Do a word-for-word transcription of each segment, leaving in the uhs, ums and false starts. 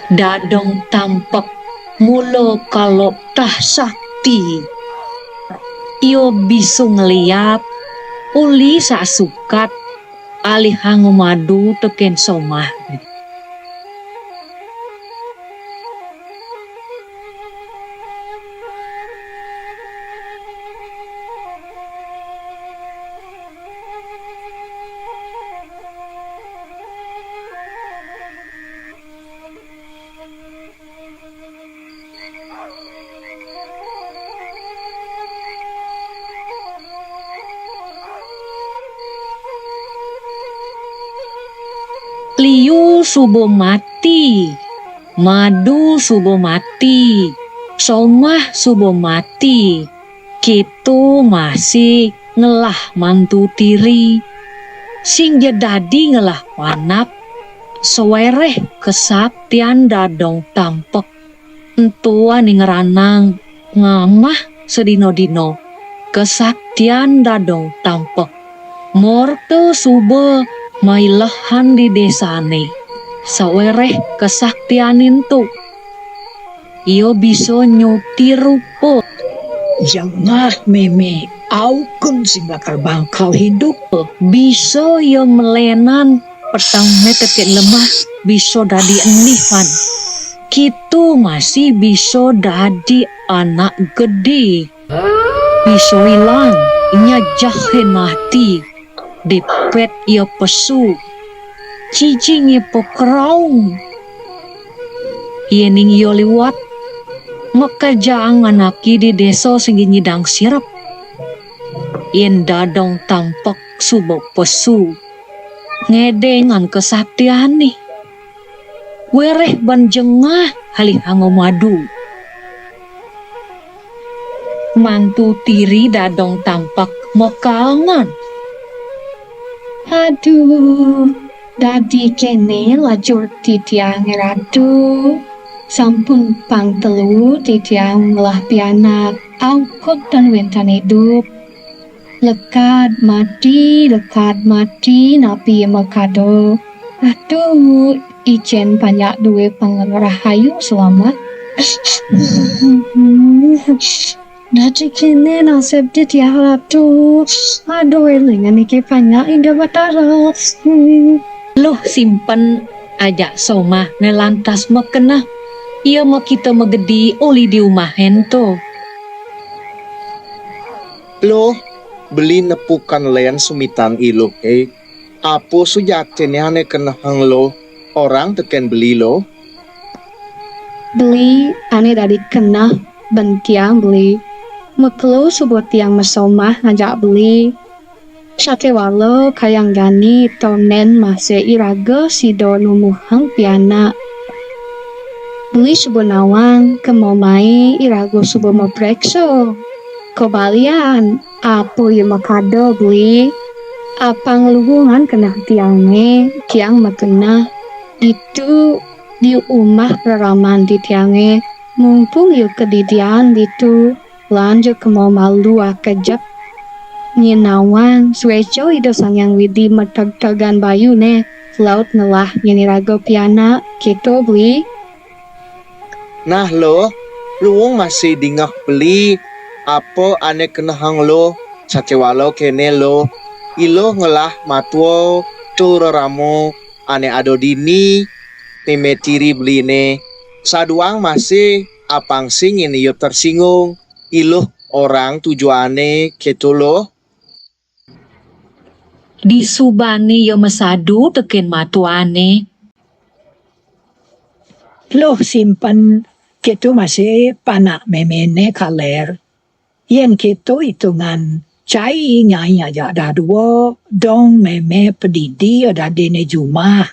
Dadong Tampek mula kalok tah sakti. Ia bisa ngeliat uli sasukat alihang madu tekén somah. Liu suba mati, madu suba mati, somah suba mati, kéto masih ngelah mantu tiri. Sing ja dadi ngelah panap, saweréh kasaktian Dadong Tampek. Ento ané ngranang ngamah sadina-dina kasaktian Dadong Tampek. Morta suba mailehan di désané, saweréh kasaktiané ento. Ia bisa nyuti rupa. Jengah mémé, aukud sing bakal bangkal hidup. Bisa ia melénan petengé tekén lemah, bisa dadi enih pan. Kéto masih bisa dadi anak gedé. Bisa ilang, nyejehé mati, dipét ia pesu, cicingé pakraung. Yéning ia liwat, makejang anaké di désa sing nyidang sirep. Yén Dadong Tampek suba pesu, ngedéngang kasaktiané. Weréh ban jengah alihang madu. Mantu tiri Dadong Tampek makaangan. Aduh, dadi kéné lajur titiang Ratu. Sampun pang telu titiang ngelah pianak, aukud tan wénten idup. Lekad mati, lekad mati, napi makada. Aduh, icén panjak duwé pangrahayu slamet. Dadi kéné nasib titiang Ratu. Aduh, élingan niki panjak Ida Batara. Luh Simpen ajak Somah né lantas makeneh. Ia makita magedi uli di umahé ento. Luh, beli nepukan lén sumitan I Luhé. Apa sujatiné ané kenehang Luh, orang tekén beli Luh? Beli ané dadi keneh ban tiang beli. Makelo suba tiang masomah ngajak beli. Sakéwala kayang jani tondén masih iraga sida numuhang pianak. Beli suba nawang, kema mai iraga suba mapreksa. Kabalian, apa ia makada beli? Apang luungan keneh tiangé, tiang makeneh. Ditu di umah reraman titiangé, mumpung ia kadidian ditu, lan ja kema malu akejep. Nyén nawang, suéca Ida Sang Hyang Widhi mategtegan bayuné, laut ngelah nyén iraga pianak, kéto beli. Nah, Luh, luung masih dingeh beli, apa ané kenehang Luh, sakéwala kéné Luh, I Luh ngelah matua tur rerama ané ada dini, mémé tiri beliné, saduang masih apang sing nyén ia tersinggung, I Luh orang tujuané kéto Luh. Disubané ia masadu tekén matuané. Luh Simpen, kéto masih panak méméné kalér. Yén kéto itungan, cai nyai ajak dadua, dong mémé padidi dadiné jumah.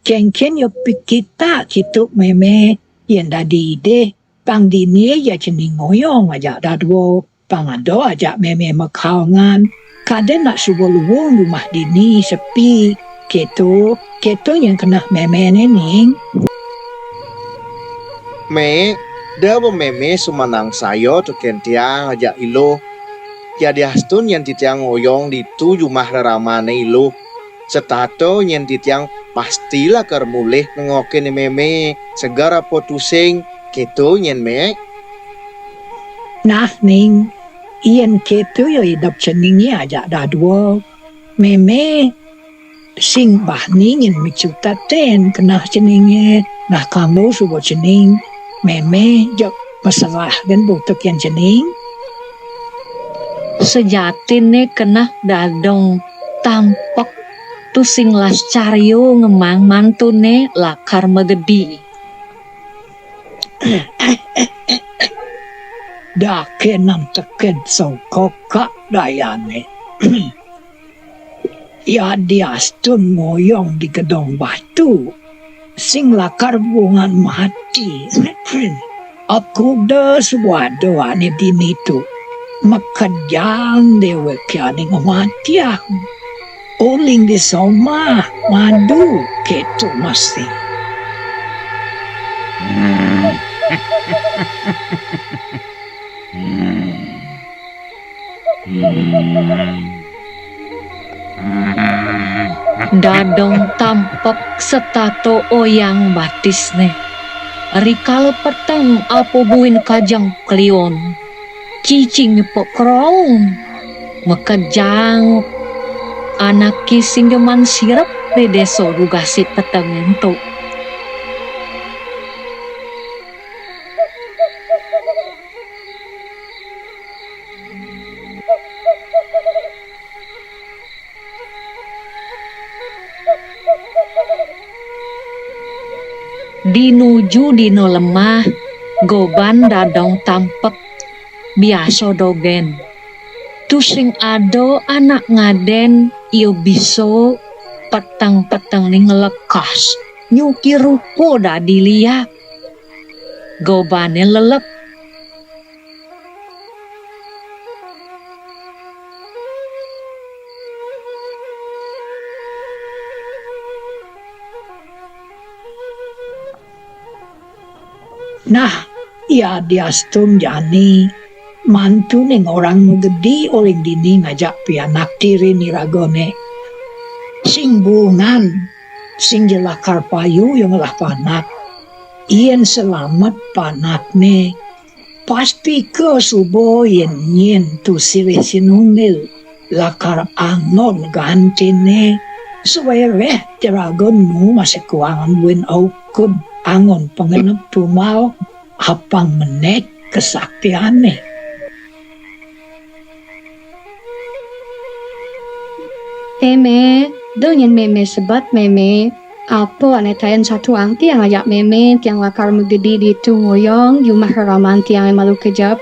Kénkén ia pikita kituk mémé, yén dadi idih, pang dini ia cening ngoyong ajak dadua, pang ada ajak mémé makaangan. Kadén nak suba luung jumah dini sepi. Kéto, kéto nyén keneh méméné, Ning. Mé, da ba mémé sumanang saya tekén tiang ajak I Luh. Yadiastun yén titiang ngoyong ditu jumah reramané I Luh. Setata yén titiang Pasti lakar mulih nengokin mémé, seger apa tusing, kéto nyén, Mék? Nah, Ning, yén kéto ya idep ceningé ajak dadua. Mémé sing bani nyén micutetén keneh ceningé, nah kanggo suba cening, mémé jeg maserah gén butukin cening. Sejatiné keneh Dadong Tampek tusing lascarya ngemaang mantuné lakar magedi. Dakenan teked sangka Kak Dayané. Yadiastun ngoyong di gedong batu, sing lakar bungan mati. Akuda suwada ané dini tu, makejang déwék ané ngamatiang. Uling di somah, madu, kéto masi. Dadong Tampek setata oyang batisné. Rikala peteng apa buin kajeng kliun. Cicing nyepak kraung. Makejang anaké sing jeman sirep di désa dugasé peteng ento. Di nuju dina lemah, goban Dadong Tampek biasa dogén. Tusing ada anak ngadén ia bisa peteng-peteng né nglekas, nyuki rupa dadi liak. Gobané lelep. Nah, yadiastun jani, mantuné ngorang magedi uling dini ngajak pianak tiri niragané. Sing bungan, sing ja lakar payu ya ngelah panak. Yén salamet panakné, pastika suba yén nyén tu silih sinunggil lakar anggon gantiné, sawiréh jeraga nu masih kuangan buin aukud anggon pangenep tumbal apang menék kasaktiané. Mémé, da nyén mémé sebet mémé. Apa ané taén satuang tiang ajak mémé, tiang lakar magedi ditu ngoyong, jumah reraman tiangé malu kejep.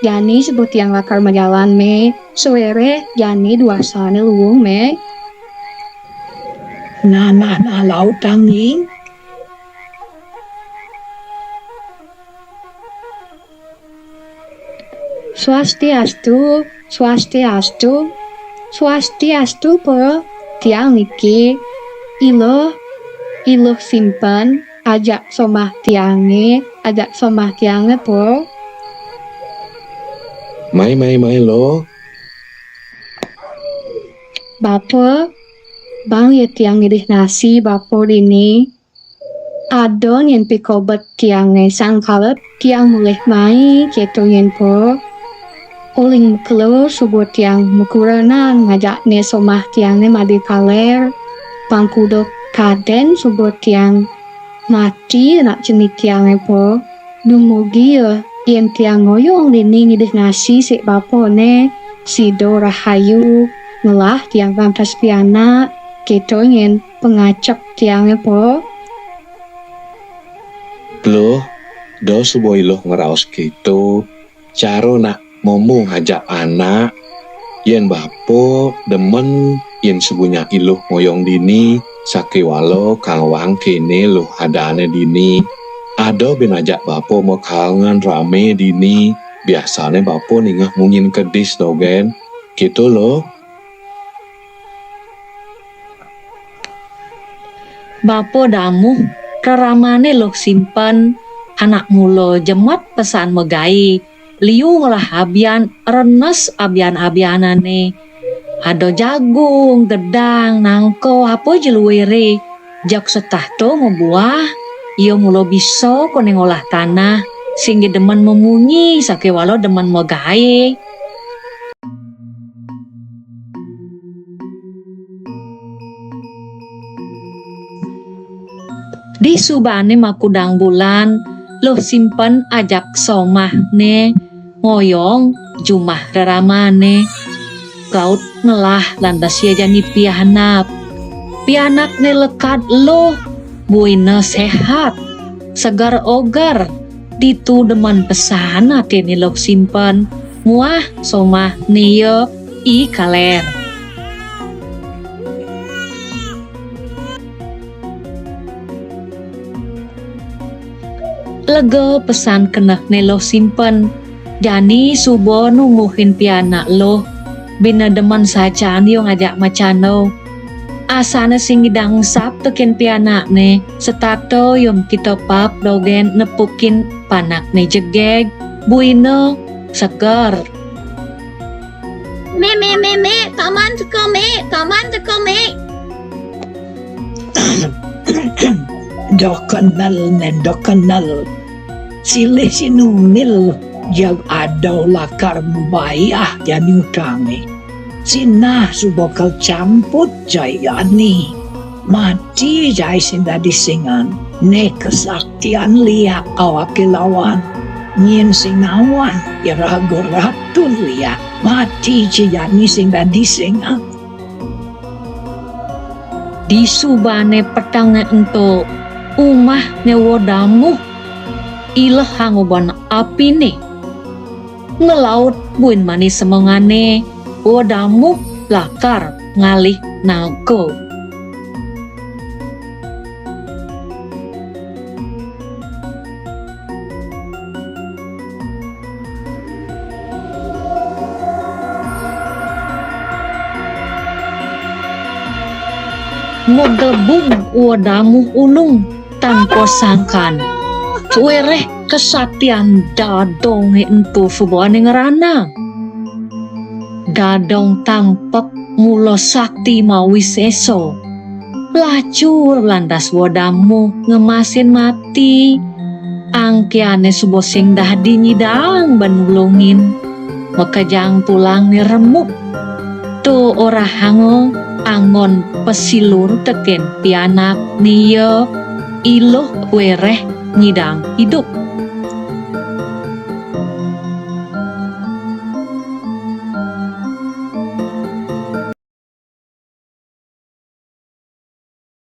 Jani suba tiang lakar majalan mé, sawiréh jani duasané luung mé. Nah, nah, nah, lautang, Ning. Swastiastu, swastiastu, swastiastu, Pa. Tiang niki Iluh, Iluh Simpen, ajak somah tiangé, ajak somah tiangé, Pa. Mai, mai, mai, Luh. Bapa, bang ya tiang ngidih nasi, Bapa dini. Ada nyén pikobet tiangé sangkala tiang mulih mai, kéto nyén, Pa. Uling makelo suba tiang makurenan ngajakné somah tiangé madi kalér, pang kuda kadén suba tiang mati anak cenik tiangé, Pa. Dumugi ya, yén tiang ngoyong dini ngidih nasi sik bapané, sida rahayu ngelah tiang pantes pianak, kéto nyén pangacep tiangé, Pa. Luh, da suba Iluh ngraos kéto, cara nak momong ajak anak, yén bapa demen yén suba nyak Iluh ngoyong dini, sakéwala kanggoang kéné luh adané dini. Ada bin ajak bapa makaangan ramé dini, biasané bapa ningeh munyin kedis dogén. Kéto, Luh. Bapa damuh, reramané Luh Simpen, anak mula jemet pesan magaé, liu ngelah abian, renes abian-abianané. Ada jagung, gedang, nangka, apa ja luiré. Jak setahto mabuah, ia mula bisa koné ngolah tanah, sing demen mamunyi sakéwala demen magaé. Di subané makudang bulan, Luh Simpen ajak somahné ngoyong jumah reramané. Laut ngelah lantas ia jani pianak. Pianakné lekad luh, buina séhat, seger oger. Ditu demen pesan atiné Luh Simpen muah somahné ia I Kalér. Lega pesan kenehné Luh Simpen. Jani suba nungguin pianak luh. Bina demen sajan ia ngajak macana. Asané sing ngidang sap tekén pianakné, setata ia makita pap dogén nepukin panakné jegég, buina seger. Mik, mik, mik, mik, paman teka, mik, paman teka, mik. Dokenel né dokenel. Silih Sinumil, jag ada lakar mabayah jani utangé. Sinah suba kacamput jani. Mati jai sing dadi singan, né kasaktian liak awaké lawan. Nyén sing nawang iraga Ratu Liak, mati jani sing dadi singan. Di subané petengé ento, umahné Wadamuh ilehang uban apiné. Ngelaut buin mani semengané, Wadamuh lakar ngalih naga. Magebug Wadamuh ulung tanpa sangkan. Wéréh kasaktian dadongé ento subané ngrana. Dadong tampek mula sakti mawisésa. Lacur lantas Wadamuh ngemasin mati. Angkihané suba sing dadi nyidang ban nulungin. Makejang tulangné remuk. To orahanga anggon pasilur tekén pianakné ia, I Luh Wéréh nyidang idup.